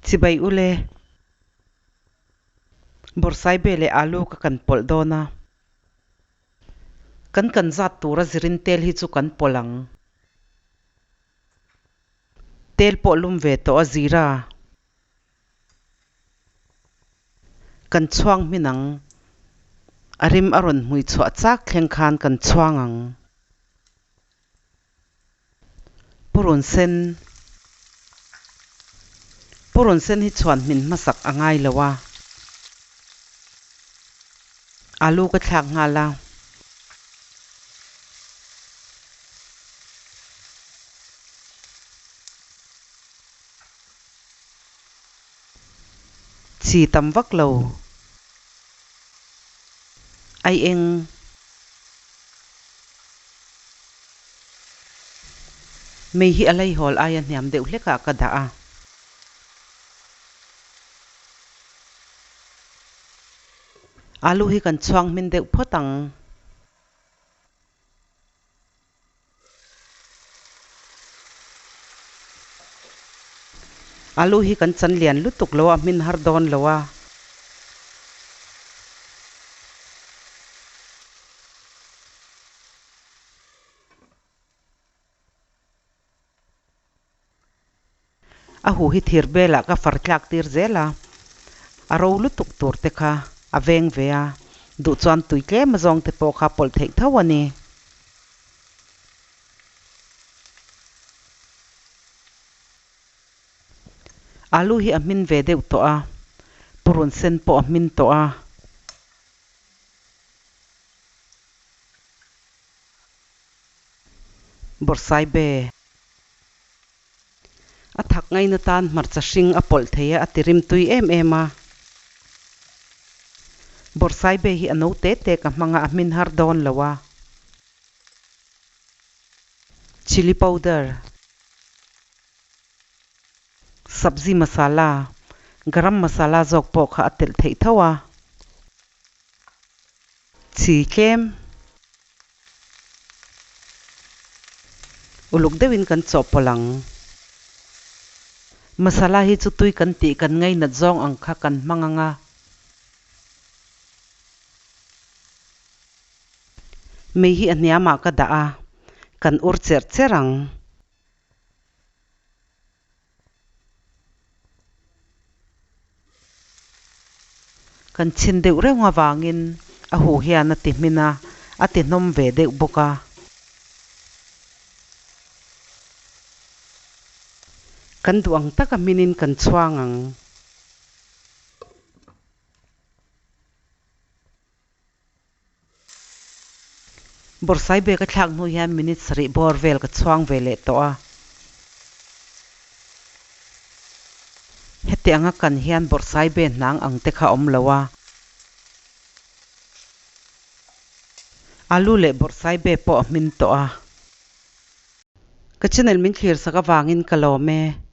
Chibai ule. Bawrhsaibe leh alu ka kan pawlh dawn a. Kan kan zat tura zirin tel hi chu kan pawlh ang. Tel pawh lum ve tawh a zira. Kan chhuang hmin ang. A rim a rawn hmui chhuah chak thleng khan kan chhuang ang. Purun sen Purun sen hi chhuan hmin hmasak a ngai lo a. Alu ka thlak nghal a. Chi tam vak lo. Ai eng. Mei hi a leihawl aia hniam deuh hlekah ka dah a. Alu hi kan chhuang hmin deuh phawt ang. Alu hi kan chan lian lutuk lo a, hmin har dawn lo a. A hu hi thir belah ka far tlak tir zel a, a ro lutuk tur te kha a veng ve a, duh chuan tui tlem azawng te pawh kha pawlh theih tho a ni. Alu hi a hmin ve deuh tawh a, purun sen pawh a hmin tawh a. Bawrhsaibe. A thak ngaina tan hmarcha hring a pawlh thei a, a ti rim tui em em a. Bawrhsaibe hi a no te te ka hmang a, a hmin har dawn lo a. Chilli powder. Sabzi masala, garam masala zawk pawh kha a telh theih tho a. Chi tlem. Uluk deuhin kan chawhpawlh ang. Masala hi chu tui kan tih kan ngainat zawng ang kha kan hmang ang a. Mei hi a hniamah ka dah a, kan ur cherh cherh ang. Kan chhin deuh reuh avangin a huh hian a ti hmin a, a ti hnawm ve deuh bawk a. Kan duh ang taka hminin kan chhuang ang. Bawrhsaibe ka thlak hnu hian minute sarih bawr vel ka chhuang ve leh tawh a. Heti anga kan hian bawrhsaibe hnang ang te kha awm lo a. Alu leh bawrhsaibe pawh a hmin tawh a. Ka channel min thlir sak avangin ka lawm e.